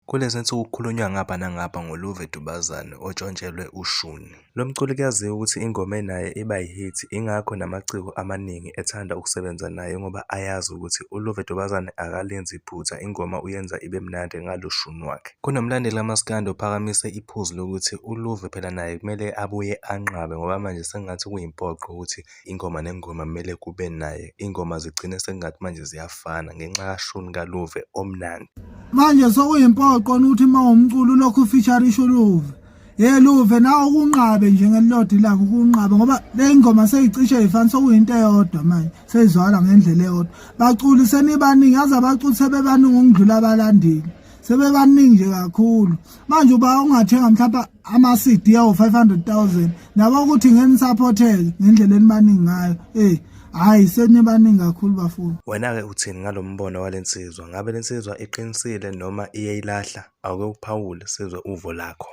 Kulezi nsuku kukhulunywa ngapha nangapha ngoLuve Dubazane otshontshelwe ushuni. Lo mculi kuyaziwa ukuthi ingoma enaye iba yi-hit ingakho namaciko amaningi ethanda ukusebenza naye ngoba ayazi ukuthi uLuve Dubazane akalenzi iphutha ingoma uyenza ibe mnandi ngalo shuni wakhe. Kunomlandeli kamaskandi ophakamise iphuzu lokuthi uLuve phela naye kumele abuye anqabe ngoba manje sengathi kuyimpoqo ukuthi ingoma nengoma kumele kube naye, ingoma zigcine sengathi manje ziyafana ngenxa kashuni kaLuve omnandi. Manje sokuyimpoqo ukuthi uma umculo ulokhu ufeaturisha uLuve. Ye Luve nawe ukunqabe nje ngelilodwa ilanga ukunqabe ngoba le ngoma seyicishe ifana sokuyinto eyodwa manje seyizwala ngendlela eyodwa. Baculi senibaningi yazi abaculi sebebaningi ukudlula abalandeli. Sebebaningi nje kakhulu. Manje uba ungathenga mhlawumbe ama-CD awu-500,000 nabo ukuthi ngenisaphotheke ngendlela enibaningi ngayo eh hayi senibaningi kakhulu bafuna. Wena-ke uthini ngalo mbono wale nsizwa? Ngabe le nsizwa iqinisile noma iyayilahla? Awuke uphawule sizwe uvo lakho.